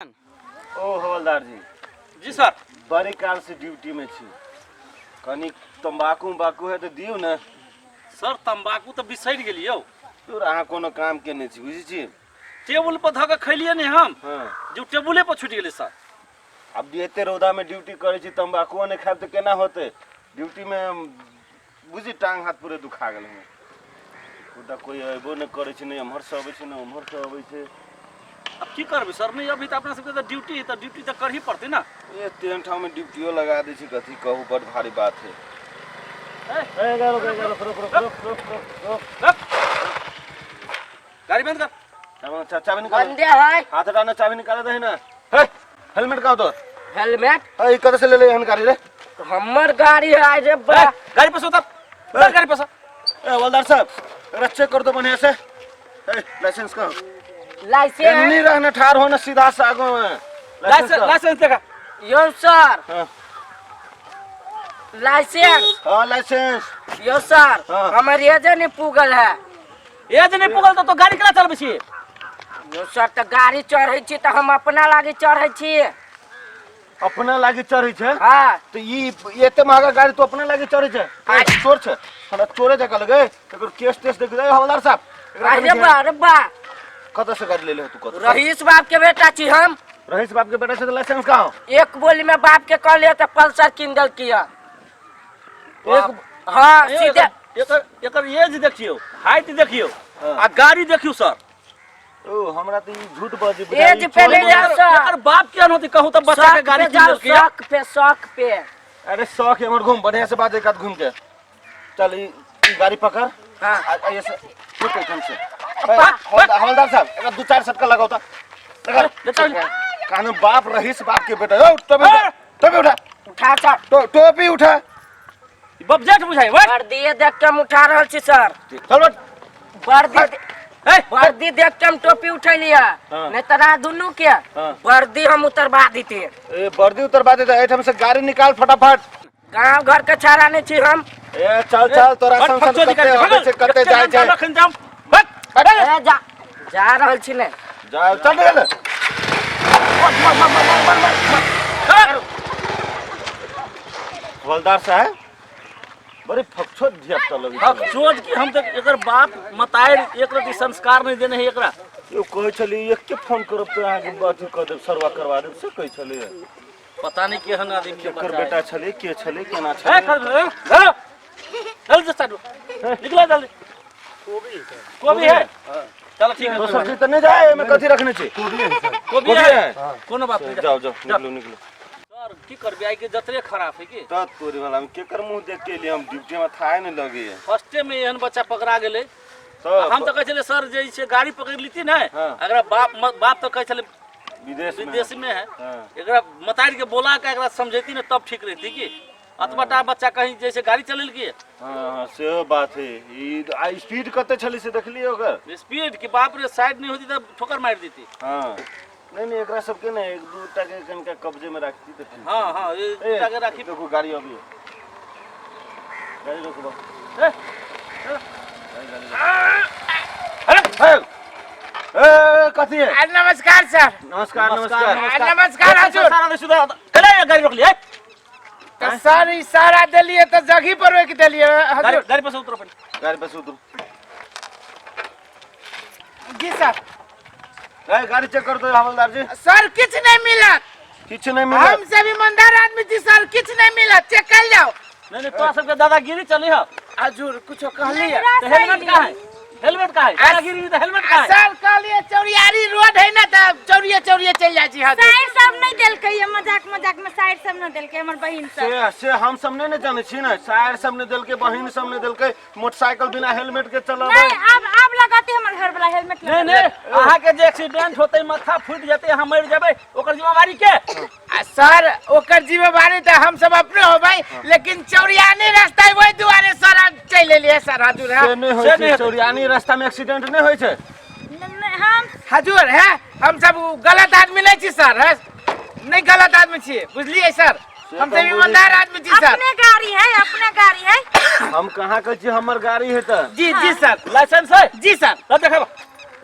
ओ हवलदार जी। जी sir. बड़ी काल से duty में छी, कनी तम्बाकू उम्बाकू है तो दियौ ने। सर तम्बाकू तऽ बिसरि गेलियौ। तोर अहाँ कोनो काम के नहि छी, बुझै छी? टेबुल पर धऽ कऽ खैलियै ने हम। हाँ। जो टेबुले पर छुटि गेलै सर। आब जे एते रौदा में ड्यूटी करै छी, तम्बाकुओ नहि खायब तऽ केना होतै? ड्यूटी में बुझी टांग हाथ पूरे दुखा गेल हूँ। ओतऽ कोई अयबो नहि करै छै, नहि एम्हर से अबै छै, नहि ओम्हर से अबै छै। अब की करबै सर? नहि अभी तऽ अपना सबके तऽ ड्यूटी है, तऽ ड्यूटी तऽ करही पड़तै ने। ए तेहन ठाम में ड्यूटियो लगा दै छै, कथी कहू, बड भारी बात है। ए, ए, रुक, रुक, रुक, रुक, रुक, रुक, रुक, रुक। रुक। गाड़ी बंद कर। चाबी, चाबी निकाल। बंदे है। हाथ हटा ना, चाबी निकाले दही ना। हे, हेलमेट कहाँ तो? हेलमेट? ए, कतऽ से ले ले एहन गाड़ी रे? हमर गाड़ी है रे बा। ए, गाड़ी पर से उतर, उतर गाड़ी पर से। ए हवलदार साहब, एकरा चेक कर दो बढ़िया से। ए, लाइसेंस कहाँ? लाइसेंस? एन्नी रहना, ठार होना सीधा से आगो में। लाइसेंस, लाइसेंस देखा। यो सर। हाँ। लाइसेंस। हाँ, लाइसेंस। यो सर। हाँ। हमर एजे नहीं पुगल है। एज नहीं पुगल तो गाड़ी केना चलबै छी? यो सर, तऽ गाड़ी चढ़ै छी तऽ हम अपना लागी चढ़ै छी। अपना लागी चढ़ै छै? हाँ। तऽ ई एते महंगा गाड़ी तो अपना लागी चढ़ै छै? हाँ। चोर छै, हमरा चोरे जकाँ लगे। एकर केस तेस देख दे हवलदार साहब। एकरा अरे कनि बा, अरे बा। कतऽ से गाड़ी लेले हो तू, कतऽ? रईस बाप के बेटा छी हम। रईस बाप के बेटा छै तऽ लाइसेंस कहाँ हो? एक बोली में बाप के कहलियै तऽ पल्सर कीन देलकी है। एक हाँ, ए, सीधे। एकर एकर एज देखियौ, हाइट देखियौ हाँ। आ गाड़ी देखियौ सर। ओ हमरा तऽ ई झूठ बाजै एज पे नहीं जाओ सर। एकर बाप केहन होतै कहू तऽ, बच्चा के शौक गाड़ी पे कीन जाओ, देलकै है? शौक पे, शौक पे। अरे शौक एमहर घूम, बढ़िया से बाज, एक हाथ घूम के चल। ई गाड़ी पकड़। हाँ। आ ये से छूट एठाम से। ए, हवलदार साहब, एकरा दू चार सटका लगाओ तऽ लगा। ले चल। कानू बाप रहीस बाप के बेटा। ओ टोपी उठा, टोपी उठा। उठा सर। टोपी उठा। ई बबजेट बुझाइ वे। वर्दी देख के हम उठा रहल छी सर। चल बट। वर्दी ए, वर्दी देख के हम टोपी उठेलियै। हाँ। नहीं तऽ दुनू के हाँ। वर्दी हम उतरवा देते। ए वर्दी उतरवा देते, एठाम से गाड़ी निकाल फटाफट। गांव घर के छाड़ा नहीं छी हम। ए चल चल, तोरा बड़ संग फकचोदी कते करै छै, अबै छै, कते एते जाइ छै। रखन जाम। बक, हट। ए, जा जा रहल छी ने। जा, चल निकल। हवलदार साहब, बड़ी फकछोट धिया पुता लगै छै। फकचोद की, हम तऽ एकर बाप मतारि एक रति संस्कार नहि देने है एकरा। यो कहै छली एक के फोन करब तऽ अहाँके अथी कऽ देब, सर्वा करवा देब, से कहै छली। पता नहीं केहन आदमी के केकर बच्चा बेटा छलै, के छलै, केना है। ए, छलै। खड़, ए, ए, जल्दी से स्टार्ट हो। निकलो जल्दी। कोबी है, चलो ठीक है। दोसर चीज तऽ नहि जाय एहिमे, कथी रखने छी? कोबी कोबी है। है। कोनो बात नहीं। जाओ जाओ, निकलो निकलो। सर की करबे, आई के जतरे खराब है की। तऽ तोरी वाला में केकर मुंह देख के एलियै हम ड्यूटी में, थाहे नहि लगैया। फर्स्टे में एहन बच्चा पकड़ा गेलै। तऽ हम तऽ कहै छलियै सर जे छै गाड़ी पकड़ लीती ने। हाँ। एकरा बाप बाप तऽ कहै छलै विदेश में। विदेश में है। हाँ। एकरा मतारि के बोला के एकरा समझैती ने तब ठीक रहती की अतबटा बच्चा कहीं जैसे गाड़ी चलेल की। हाँ हाँ, सेहो बात है। ई आ स्पीड कते छलै से देखलियै ओकर? स्पीड की बाप रे, साइड नहीं होती तऽ ठोकर मारि देती। हाँ, नहीं नहीं, एकरा सबके ने एक दू टा के कनिका कब्जे में राखती तऽ ठीक। हाँ हाँ, ये ए, दूटा के राखी। देखो गाड़ी अभी है। गाड़ी रोकबो। ए, अरे ए, ए, कथी है? आ, नमस्कार सर। नमस्कार नमस्कार। आ, नमस्कार हजुर। सारा सुधा कले गाड़ी रोक लिए। तऽ सर इशारा देलियै तऽ जगही पर रोकि देलियै गाड़ी हजुर। गाड़ी पर से उतरो पहले। गाड़ी पर से उतरू। जी सर। ए, गाड़ी चेक कर दो हवलदार जी। सर किछु नहि मिलत। किछु नहि मिलत? हम सब ईमानदार आदमी छी सर, किछु नहि मिलत, चेक कयल जाओ। नहीं नहीं, तोरा सबके दादागिरी चली है। हजुर कुछो कहलियै? तो हेलमेट का है, हेलमेट का है? दादागिरी में तो हेलमेट का आ, है? सर कहलियै चौरियारी रोड है ने तऽ चौरिये चौरिये चलि जाइ छी हजुर। साइड सब नहीं देलकै ये, मजाक मजाक में साइड सब नहीं देलकै हमर बहिन सब। से हम सब नहि ने जानै छी ने, सायर सब नहि देलकै, बहिन सब नहि देलकै, मोटरसाइकिल बिना हेलमेट के चलाबै। नहीं, अब लगाती हमर घर वाला हेलमेट नहीं नहीं, अहाँ के जे एक्सीडेंट होते, माथा फूट जेते, अहाँ मर जेबै, ओकर जिम्मेवारी के? आ सर ओकर जिम्मेवारी तऽ हम सब अपने होबै, लेकिन चौरियानी रास्ता है, ओहि दुआरे सर हम चलि एलियै सर हजुर। से नहि होइ से छै। नहि हेतै। चौरियानी रास्ता में एक्सीडेंट नहि होइ छै। नहीं, हम हजुर है, हम सब उ गलत आदमी नहीं छी सर, है नहीं गलत आदमी छी, बुझलियै सर, से हम तऽ सब ईमानदार आदमी छी सर। अपने गाड़ी है, अपने गाड़ी है। हम कहाँ कहै छी हमर गाड़ी है तऽ। जी जी सर। लाइसेंस है? जी सर। ल देखाबो।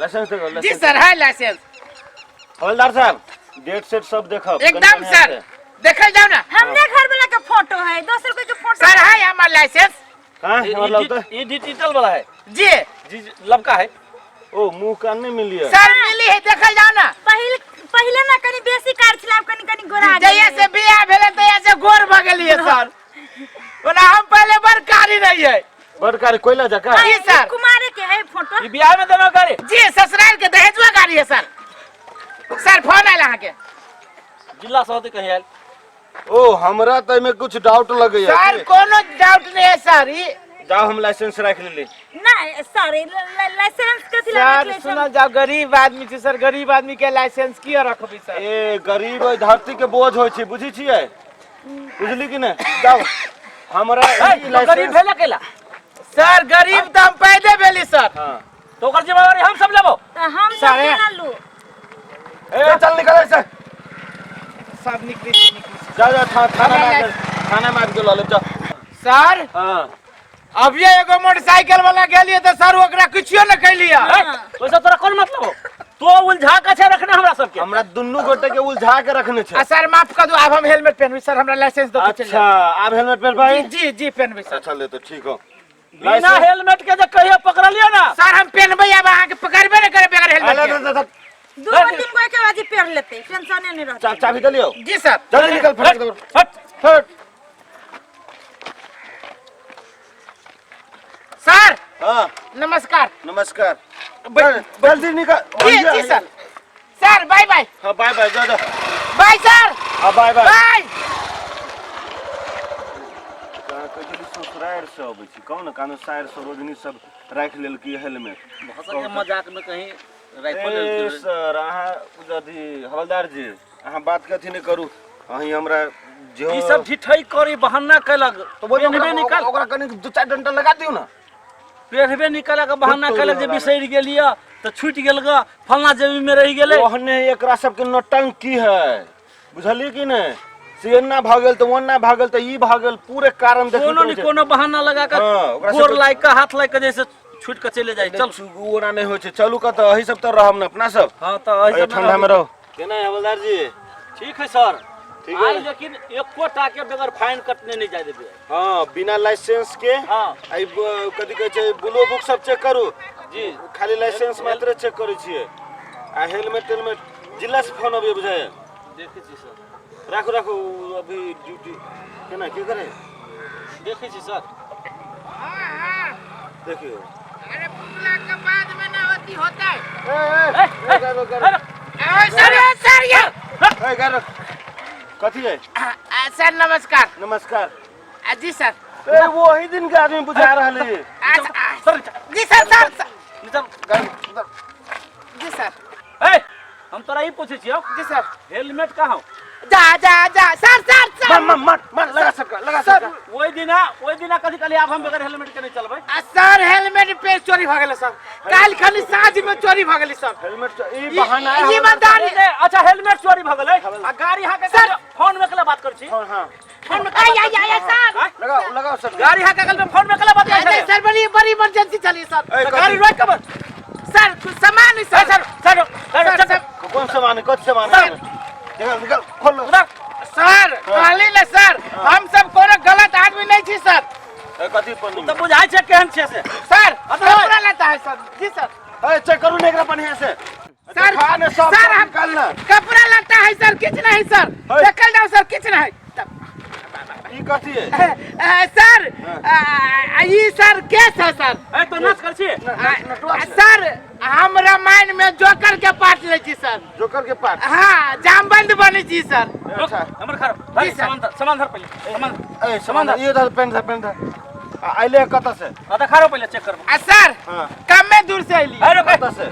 लाइसेंस देखो। जी लाइसेंस। सर, है लाइसेंस। हवलदार साहब, डेट सेट सब देखब कनि एकदम बढ़िआँ सर से। देखल जाओ ना हमरे घर वाला के फोटो है दोसर कोई के फोटो सर है हमार लाइसेंस हाँ ई हमरा लगता है ई डिजिटल वाला है जी जी जी, लबका है ओ मुंह कान नहीं मिली है सर मिली है देखल जाओ ना पहिल पहिले ना कनी बेसी कार छला आब कनी कनी गोरा जहिया से बियाह भेलै तहिया से गोर भऽ गेलियै सर ओना हम पहिले बड़ कारी रहियै बड़ कारी कोयला जका जी सर कुमारे के है फोटो ई बियाह में देनो गाड़ी जी ससुराल के दहेजुआ गाड़ी है सर सर फोन आयल अहाँके जिला से होते कहीं आयल ओ हमरा तऽ एहिमे कुछ डाउट लगैया सर कोनो डाउट नहीं है सर ई जाओ हम लाइसेंस राखि लेली ना सॉरी लाइसेंस कथी ला सर रखले छल? सुनल जाओ गरीब आदमी छी सर गरीब आदमी के लाइसेंस किया रखबी सर ए गरीब ओहि धरती के बोझ होइ छै बुझै छियै बुझली कि नहि जाओ हमरा ए, ई तो गरीब लाइसेंस भेले केला सर गरीब तऽ हम पैदे भेली सर हाँ तो ओकर जिम्मेवारी हम सब लेबो तऽ हम सब सारे- केना लू ए चल निकल ऐसे सब निकली निकली जा जा थाना में हमरा आबि थाना में आबि के लऽ लेब जा सर हाँ अभिये एगो मोटरसाइकिल वाला गेलिए तऽ सर ओकरा किछियो न कैलिए ए, ओइसे तोरा कोन मतलब हो तो उलझा के छै रखने हमरा सबके हमरा दुनू गोटे के उलझा के रखने छै आ सर माफ कर दू आब हम हेलमेट पहनबी सर हमरा लाइसेंस दो अच्छा आब हेलमेट पहन भाई जी जी जी पहनबी सर अच्छा ले तो ठीक हो बिना हेलमेट के जे कहियो पकड़लियो ना सर हम पहनबै आब अहाँके पकड़बे नहि करबै बगैर हेलमेट के। दू गो तीन गो एके बाजी पेर लेते टेंशने नहीं रहते चाबी दे लियो जी सर जल्दी निकल फटक दे हट फट सर हाँ नमस्कार नमस्कार जल्दी निकल जी जी सर सर बाय बाय हाँ बाय बाय जा जा बाय सर हाँ बाय बाय बाय कहियो ससुरारि से अबै छी कहू ने कानो सारि सरोजनी सब राखि लेलकै हेलमेट के मजाक में कहीं राइफल ए सर अहाँ अथी हवलदार जी अहाँ बात कथी नहि करू अहीं हमरा जे ई सब ढिठई करी बहाना केलक तऽ ओहि पेनहबे निकाल ओकरा कनि दू चारि डंटा लगा दियौ ने पेनहबे निकालक बहाना कुत्तो केलक जे वाला। बिसरि गेलियै तऽ छूटि गेल ग फलना जेबी में रहि गेलै ओहने एकरा सबके नौटंकी है बुझलियै कि नहि से एना भऽ गेल तऽ ओना भऽ गेल तऽ ई भऽ गेल पूरे कारण देखैत कोनो रहै ने छै। कोनो बहाना लगा के हाँ, ओकरा गोर सबके- लाइक के हाथ लाइक के जैसे छूट के चले जाइ चल चल ओना नहि होइ छै चलू कतऽ अही सब तऽ रहब ने अपना सब हाँ तऽ एहि अरे सब ठंडा में रहो केना है हवलदार जी ठीक है सर ठीक है। आइ लेकिन एको टा के बगैर फाइन कटने नहीं जाय देबै हाँ बिना लाइसेंस के हाँ आई कथी कहै छै ब्लू बुक सब चेक करू जी खाली लाइसेंस मात्र चेक करै छियै आ हेलमेट तेलमेट जिला से फोन अबैया बुझाइए देखै छी सर राखू राखू अभी ड्यूटी केना की करे देखै छी सर देखियो अरे पुतला के बाद में ना होती होता है ए ए ए गार गार ए, सर ए, सर ये ए गार कथी है आ, सर नमस्कार नमस्कार आ, जी सर ए वो वही दिन के आदमी बुझा रहल है आ, आ, सर जी सर सर सर, नीचा गार उधर जी सर ए हम तोरा ई पूछै छियौ जी सर हेलमेट कहाँ हौ? जा जा जा सर सर सर मार मार मार मार लगा सबका लगा सबका ओहि दिना ओहि दिना कथी कहलियै आब हम बगैर हेलमेट के नहीं चलबै आ, सर हेलमेट पे चोरी भ गेलै सर काल्हि खाली साँझ में चोरी भ गेलै सर हेलमेट ई बहाना है ई ईमानदारी ए, अच्छा हेलमेट चोरी भ गेलै आ गाड़ी अहाँ के सर। फोन में केला बात करै छी हाँ हाँ फोन में आई आई आई सर आँय? लगाओ लगाओ सर गाड़ी अहाँ के गल फोन में केला बात करै नहीं छी सर बड़ी बड़ी इमरजेंसी चली सर ए, गाड़ी रोक के बस सर कुछ सामान है sir sir sir sir sir, sir sir, कौन सामान है कौन सामान है निकल निकल खोल लो उधर सर कहली ने सर हम सब कोनो गलत आदमी नहीं छी सर ए, कथी पन्नी तऽ बुझाइ छै केहन छै से सर कपड़ा लेता है सर जी सर ए चेक करू ने एकरा बढ़िया से सर देखा ने सब सर हम निकाल ना कपड़ा लेता है सर किछ नहीं सर है। देखल जाओ सर किछ नहीं ई कथी है सर ई सर केस है सर ए तो नाच कर छी सर हम रामायण में जोकर के पार्ट ले छी सर जोकर के पार्ट हाँ जामबंद बने छी सर अच्छा हमर खर भाई जी, सर। सामान धर सामान धर पहिले सामान ए सामान ये धर पेन धर पेन धर आ आइले कत से आ त खारो पहिले चेक करबो आ सर हां कमे दूर से अली अरे रुक कत से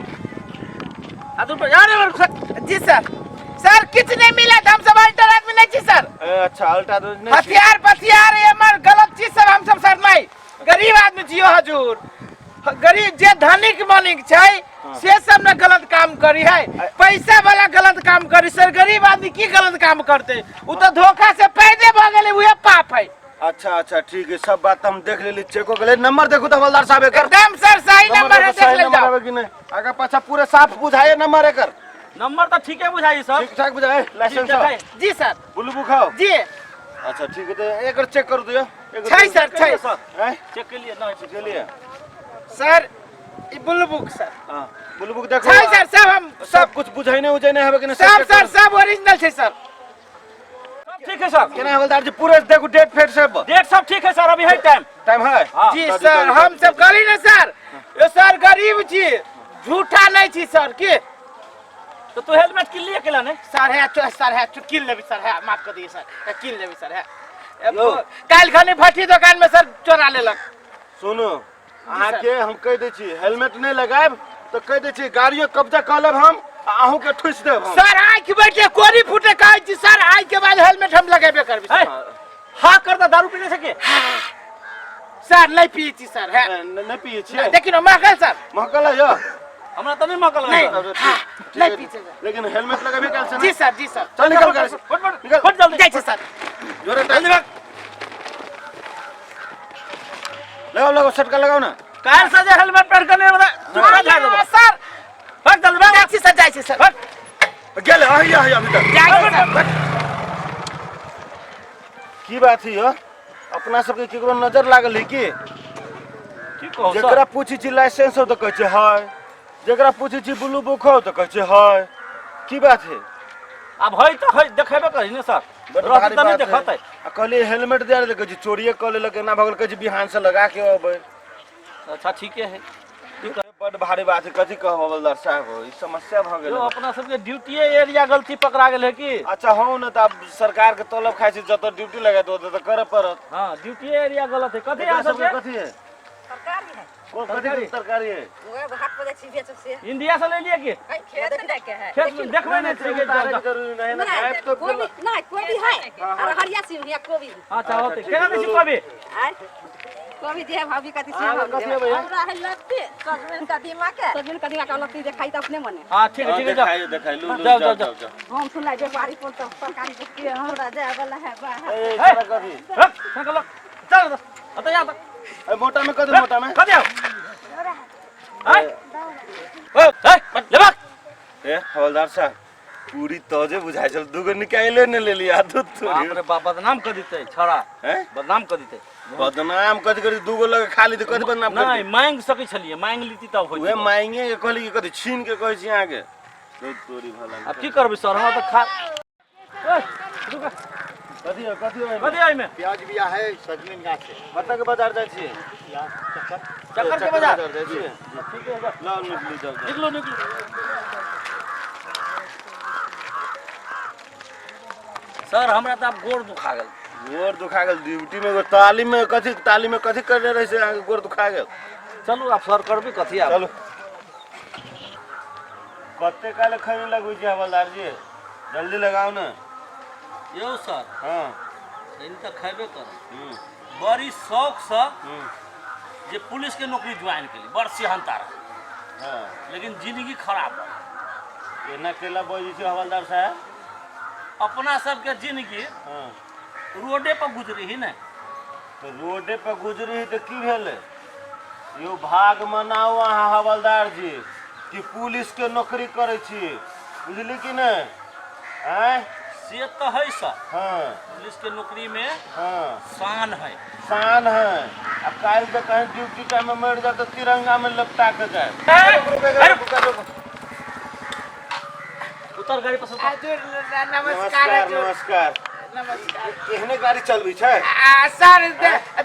आ दूर पर यार रुक जी सर सर किछ नहीं मिला हम सब अल्टर आदमी नहीं छी सर ए अच्छा अल्टा दूर नहीं छी। हथियार पथियार ये मर गलत चीज सब हम सब सर नहीं गरीब आदमी जियो हजूर गरीब जे धनिक मनिक छै से सब ने गलत काम करी है पैसा वाला गलत काम करी सर गरीब आदमी की गलत काम करते उ तो धोखा से पैदे भऽ गेलै उहे पाप है अच्छा अच्छा ठीक है सब बात हम देख लेली चेको के नंबर देखू तो हवलदार साहब एकर एकदम सर सही नंबर है देखो, देख सही ले नंबर जाओ आवे कि नहीं आगा पाछा पूरे साफ बुझाए नंबर एकर नंबर तऽ ठीके बुझाइ सर। ठीक ठाक बुझाइ लाइसेंस ठीक है। जी सर। ब्लू बुक हौ? जी। अच्छा ठीक है, तऽ एकर चेक कर दियौ। छै सर, छै। सर। हैं? चेक के लिए नहीं। के लिए सर ई ब्लू बुक सर। हां, ब्लू बुक देखो। छै सर, सब हम सब कुछ बुझैने उझैने हेबे कि नहि? सब सर, सब ओरिजिनल छै सर। सब ठीक है सर। केना हवलदार जी, पूरे देखू डेट फेट सब। डेट सब ठीक है सर, अभी है टाइम। टाइम है? हाँ। जी सर, हम सब कहली ने सर, यो सर गरीब छी, झूठा नहीं छी सर की। तो तू हेलमेट किन लिए केला नहीं? सर है चो, सर है चो, किन लेबी सर है, माफ कर दिए सर, है, किन लेबी सर है। यौ। काल्हि खनी भट्टी दुकान में सर चोरा लेलक। सुनू, अहाँके हम कहि दै छी, हेलमेट नहि लगायब तऽ कहि दै छी गाड़ियो कब्जा कऽ लेब हम आ अहूँके ठुसि देब हम। सर आँखि बैठे कोरी फूटे कहै छी सर, आइ के बाद हेलमेट हम लगेबे करबी है सर। हाँ कर दा, दारू पीने से के सर नहीं पिए छी सर है। नहि पियै छियै? देखिन महकल सर। महकल है यौ? हमरा तऽ नहीं महकल है। नहीं। सर। हाँ, नहीं पीछे सर। लेकिन हेलमेट लगेबे काल से ना? जी सर, जी सर। चल निकल गाड़ी से। फट फट निकल। फट जल्दी। जाइ छी सर। जोरे जल्दी भाग। लगाओ लगाओ, सटका लगाओ ना। काल से जे हेलमेट पहन के नहीं बता चुपा झाड़ देबो। सर भाग जल्दी भाग। जाइ छी सर, जाइ छी सर। भाग। गेल आइया आइया भीतर। जाइ छी सर। की बात है यौ, अपना सबके केकरो नजर लागल है की? की कहू सर? जेकरा पूछै छी लाइसेंस हो तऽ कहै छै है, जेकरा पूछै छी ब्लू बुक हो तऽ कहै छै है। की बात है? आब है तऽ है, देखेबे करी ने सर। बड रहतै भारी तऽ नहि बात है। देखतै। आ कहलियै हेलमेट दिया तऽ कहै छै चोरिये कऽ लेलक, एना भऽ गेल, कहै छै बिहान से लगा के अबै। अच्छा ठीके है। बड भारी बात है, कथी कहब हवलदार साहब, ई समस्या भऽ गेल। यो अपना सबके ड्यूटीए एरिया गलती पकड़ा गेल है की? अच्छा हौ ने, तऽ आब सरकार के तलब खाइ छी, जतऽ ड्यूटी लगायत ओतऽ तऽ करऽ पड़त। हाँ, ड्यूटीए एरिया गलत है। कथी एकरा अहाँ सबके सबके? कथी है? तरकारी है। कोन कथी के तरकारी है? वएह हाट पर जाइ छी बेचै से। इंडिया से ले लिए की? खेत लैके है। खेत में देखबै नहि छी के उतारैके जरूरी नहि है ने, नहीं, खायब तऽ कोबी नहीं, कोबी है और हरिया सिम है कोबी। अच्छा होतै। केना दै छी कोबी? आय कोबी जे है भाभी कथी से अहाँके कथी है भैया? हमरा है लत्ती सजमनि कदीमा के, सजमनि कदीमा के लत्ती जे खाई त अपने मने। हाँ ठीक है, ठीक है, जाओ। देखाइयो देखाइयो, लू लू जाओ, जाओ जाओ, जाओ जाओ। हम सुनला व्यापारी पर तो तरकारी बेचती है, हमरा जाय वाला है बाहर। ए छोरा कथी? रख, रख, रख। चल अतः यहाँ तक। ए मोटा में कथी, मोटा में? कथी आउ? आय। ओ, ए, ले भाग। ए हवलदार साहब, पूरी तजे बुझाइ छल, दूगो निकाले ने लेली आ दूध बाप थोड़ी। रे बाप, बदनाम कर देतै छौड़ा। हैं? बदनाम कर देतै। बदनाम कथी करी, दूगो लगे खाली तऽ कथी बदनाम कर? नहीं, मांग सकै छलियै, मांग लीती तब होइत। उहे मांगे के कहली कि कथी छीन के कहै छी अहाँके। दूध तोरी भला। आब की करबै सर, हमरा तऽ खा ओए, रुक। कथी हो, कथी हो एहिमे? कथी एहिमे? प्याज बिया है, सजमनि गाछ है। कतऽ के बाजार जाइ छियै? चक्कर के बाजार। जाइ छियै? ठीक है, जाओ। लाउ निकलू, जाउ जाउ। निकलू निकलू। सर हमरा तऽ आब गोड़ दुखा गेल। गोर दुखा गेल ड्यूटी में? एगो ताली में कथी, ताली में कथी करने रहे से अहाँके गोर दुखा गेल? चलू आब सर, करबै कथी आब? चलू। कते काल खैनी लगबै छी हवलदार जी? जल्दी लगाउ ने। यौ सर। हाँ। खैनी तऽ खयबे करब। बड़ी शौकसँ जे पुलिस के नौकरी ज्वाइन केली, बड़ सिहन्ता रहे। लेकिन जिंदगी खराब भऽ गेल। एना केला बजै छी हवलदार साहब? अपना सबके जिंदगी रोडे पर गुजरी ही ने। तऽ रोडे पर गुजरी है तऽ की भेलै? यौ भाग मनाउ अहाँ हवलदार जी कि पुलिस के नौकरी करै छी, बुझली कि नहि? आँय? से तऽ है सर। पुलिस के नौकरी में शान है। शान है। आ काल्हि तऽ कहीं ड्यूटी टाइम में मरि जाए तऽ तिरंगा में लपटा के जाए। उतर गाड़ी पर से उतर। हजूर नमस्कार। नमस्कार। हजूर नमस्कार। नमस्कार। एहने गाड़ी चलबै छै? आ सर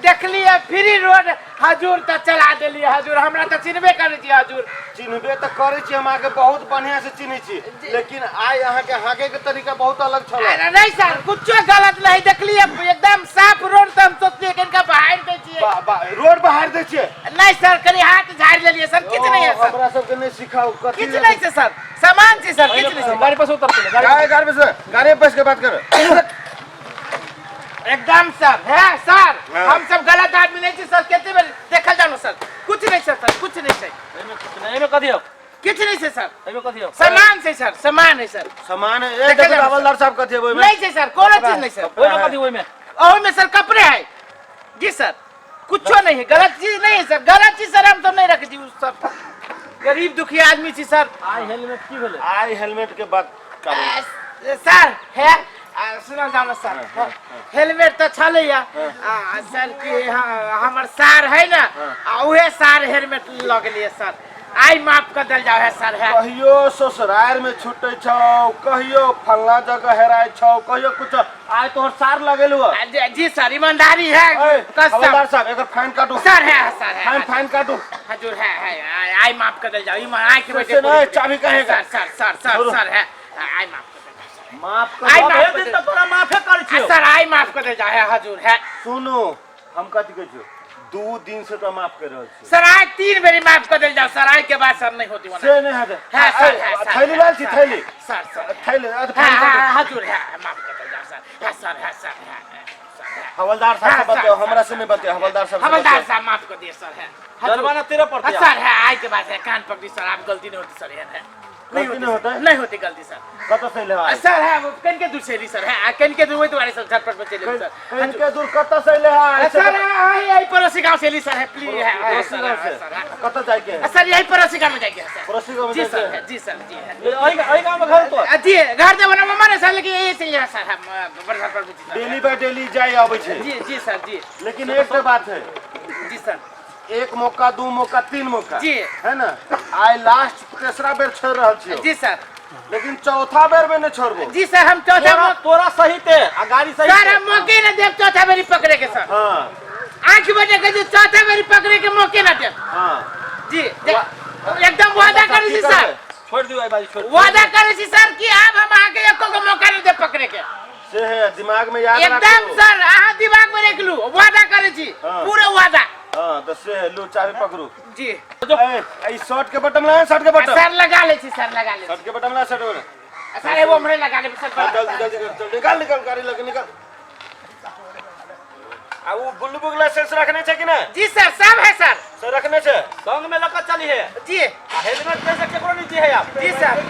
देखलियै फ्री रोड हजूर तऽ चला देलियै हजूर। हमरा तऽ चिन्हबे करै छी हजूर। चिन्हबे तऽ करै छी हम अहाँके, बहुत बढ़िया से चिन्है छी, लेकिन आइ अहाँके हाँके के तरीका बहुत अलग छल। अरे नहीं सर, कुछो गलत नहीं। देखलियै एकदम साफ रोड तऽ हम सोचलियै कनिका बहार दै छियै। रोड बाहर दै छियै? नहीं सर, कनि हाथ झाड़ि लेलियै सर, किछु नहीं है सर। हमरा सबके नहि सिखाउ कथी। किछु नहीं छै सर, सामान छै सर, किछु नहीं छै। गाड़ी पर से उतर पहिले, गाड़ी। गाड़ी, गाड़ी पे से, गाड़ी पे बैस के बात कर। एकदम सर है सर। हाँ। हम सब गलत आदमी नहीं छी सर, कते बेर देखल जानो सर, कुछ नहीं सर, सर कुछ नहीं छै। एहिमे किछु नहि, एहिमे कथी हौ? किछु नहीं छै सर। एहिमे कथी हौ? सामान छै सर, सामान है सर। सामान है? ए देखल देखो जाओ, हवलदार साहब, कथी है ओहिमे? नहीं छै सर, कोनो चीज नहीं सर। ओहिमे कथी, ओहिमे? ओहिमे सर कपड़े है जी सर, कुछो नहीं है, गलत चीज नहीं है सर। गलत चीज सर हम सब नहीं रखे छी, उ सब गरीब दुखी आदमी छी सर। आइ हेलमेट की भेलै? आइ हेलमेट के बात करू। सर है सुना जाओ ना सर, हेलमेट तऽ छलैया सर कि हमर सार है ना, उहे सार हेलमेट लऽ गेलियै सर। आइ माफ कर देल जाओ है सर है। कहियो ससुरार में छूटे छौ, कहियो फलना जगह हेराय छौ, कहियो कुछ। आइ तोहर सार लगेलु है। जी सर, ईमानदारी है। ए, कसम। हवलदार साहब एकर फाइन काटू। सर है सर है। फाइन फाइन काटू। हजूर है है आइ माफ कर देल जाओ, ईमान आइ के से बैठे नहीं, चाबी कहाँ है? सर सर सर सर छोड़ो। सर है, आइ माफ कर देल जाओ। माफ कर आइ दो। माफ भरि कर दिन देल तऽ तोरा माफे करै छियौ। सर, आइ माफ कर देल जाओ है हजूर है। सुनू, हम कथी कहै छियौ, 2 दिन से तो माफ कर रहल छी सर। आइ 3 बेरी माफ कर देल जाओ सर, आइ के बाद सर नहीं होती वना। से नहीं हेतै। है सर, है सर, थैली है, लाल छी, सर, थैली। सर सर थैली, अरे है, फाइन है, काटू। हजूर है, माफ कर देल जाओ सर है सर है सर है सर है। हवलदार साहब हाँ, से बतियाओ, सर, हमरा सर, से नहीं बतियाओ, हवलदार साहब से हवलदार बतियाओ। साहब माफ कर दिए सर है हजूर। जुर्माना तेरे पड़तै। हाँ, सर है, आइ के बाद है कान पकड़ी सर, आप गलती नहीं होती सर है, नहीं गलती होती नहीं सर, होतै? नहीं होती गलती सर। कतऽ से अयलै आइ? सर है, वो कन के दूर से ली सर है, आ, कन के दूर वही तुम्हारे सर झटपट में चले सर। कहीं के दूर कतऽ से अयलै आइ? सर है, यही पड़ोसी गांव से ली सर है, प्लीज है, है, पड़ोसी सर, गाँव है, से? सर, है। कतऽ जाइके है? सर यही पड़ोसी गांव में जाइए सर। पड़ोसी गाँव में जी जाइके सर है? है, जी सर जी है। एहि एहि गाँव में घर तोर? जी घर तो बना माने सर, लेकिन यही से सर हम बरसात पर जी sir. Daily by daily जाय आबै छै। जी जी सर जी। लेकिन एक तो बात है जी सर, 1 मौका, 2 मौका, 3 मौका जी। है ना, आइ लास्ट तेसरा बेर छोड़ रहल छियौ। जी सर। लेकिन चौथा बेर में नहीं छोड़बो। जी सर, हम चौथा तोरा मौका तोरा सही ते आ गाड़ी सही सर ते। हम मौके न देब चौथा बेरी पकड़े के सर। हाँ। आंख बजे के चौथा बेरी पकड़े के मौके न देब। हाँ। जी एकदम वादा करै छी सर। छोड़ दियौ एहि बाजी, छोड़। वादा करै छी सर कि आब हम अहाँके एको गो मौका न देब पकड़े के। से है दिमाग में याद एकदम राखू। सर, अहाँ दिमाग में रख लू, वादा करै छी। हाँ। पूरा वादा। हाँ तो से है, लू चाबी पकड़ू। जी। ए, ई शर्ट के बटन लगा, शर्ट के बटन। सर लगा ले छी सर, लगा ले। शर्ट के बटन लगा, शर्ट के बटन। सर एगो हमरे लगा ले सर। हाँ, जल्दी जल्दी कर, जल्दी निकाल निकाल गाड़ी लगे निकाल। आ वो ब्लू बुक लाइसेंस रखने छै कि नहीं? जी सर, सब है सर। सर रखने छै? संग में लऽ कऽ चली है। जी। आ हेलमेट पैसा केकरो नहीं दी है आप। जी सर।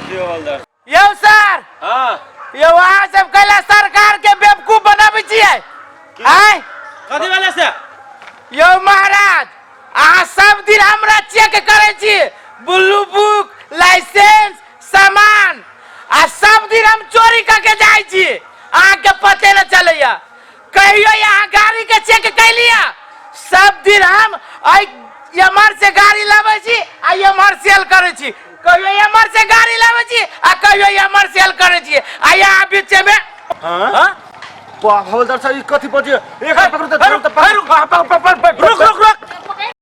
जी हवलदार। यौ सर। हाँ। यौ अहाँ सब कैला सरकार के बेवकूफ बनाबै छियै? आय कथी वाले से? यौ महाराज, अहाँ सब दिन हमरा चेक करै छी, ब्लू बुक लाइसेंस सामान, आ सब दिन हम चोरी कऽ के जाइ छी, अहाँके पते न चलैया। कहियो अहाँ गाड़ी के चेक कैलिया? सब दिन हम एहि एम्हर से गाड़ी लाबै छी आ एम्हर सेल करै छी, कहियो एम्हर से गाड़ी लाबै छी आ कहियो एम्हर सेल करै छी, आ यहाँ बीचे में हाँ? हाँ? वाह हवलदार साहब, ई कथी बजिए? एक हाथ पकड़ू तो रुक, रुक, रुक, रुक, रुक।